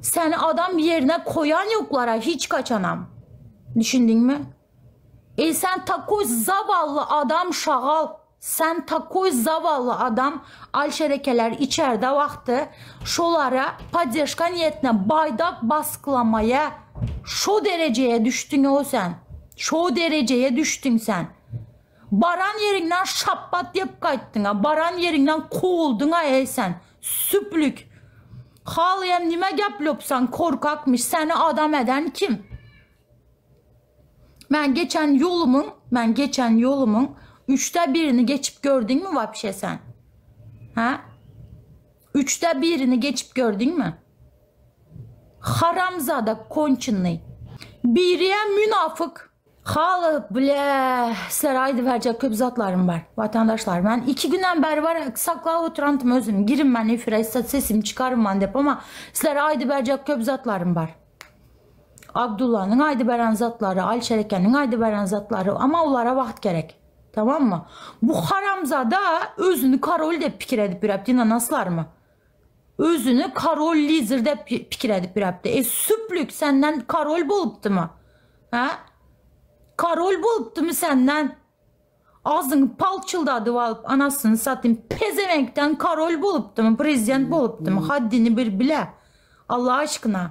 Seni adam yerine koyan yoklara hiç kaçanam. Düşündün mü? E sen takoy zavallı adam şagal. Sen takoy zavallı adam alşerekeler içeride vaxtı şolara poddeşka niyetine baydak baskılamaya şo dereceye düştün o sen. Şo dereceye düştün sen. Baran yerinden şapbat dep gaýtdyň a, baran ýeriňden kowuldyň a eý sen, süplük. Halyam nime geplepsan korkakmyş, seni adam eden kim? Men geçen ýolumyň, men geçen ýolumyň üçde birini geçip gördüňmi wapşe sen? Hä? Üçde birini geçip gördüňmi? Haramzada konçennyý. Biriyem münafyk. Haly bile sizlere aýdyberjek köp zatlarym bar. Watandaşlar men iki günden bäri bar saklap oturantym özüm girin men efire sesimi çykarman dep ama sizlere aýdyberjek köp zatlarym bar. Abdullanyň aýdyberen zatlary, Alişer ekeniň aýdyberen zatlary ama olara wagt gerek. Tamam mı? Bu haramzada özüni karol dep pikir edip ýörepdi inanaslarmy? Özüni karol lider dep pikir edip ýörepdi. E süplük senden karol bolupdymy? Hä? Karol bolupdymy senden? Agzyňy palçyldadyp alyp anasyny satayım. Pezevenkden karol bolupdymy, prezident bolupdymy? Haddini bir bile. Allah aşkına.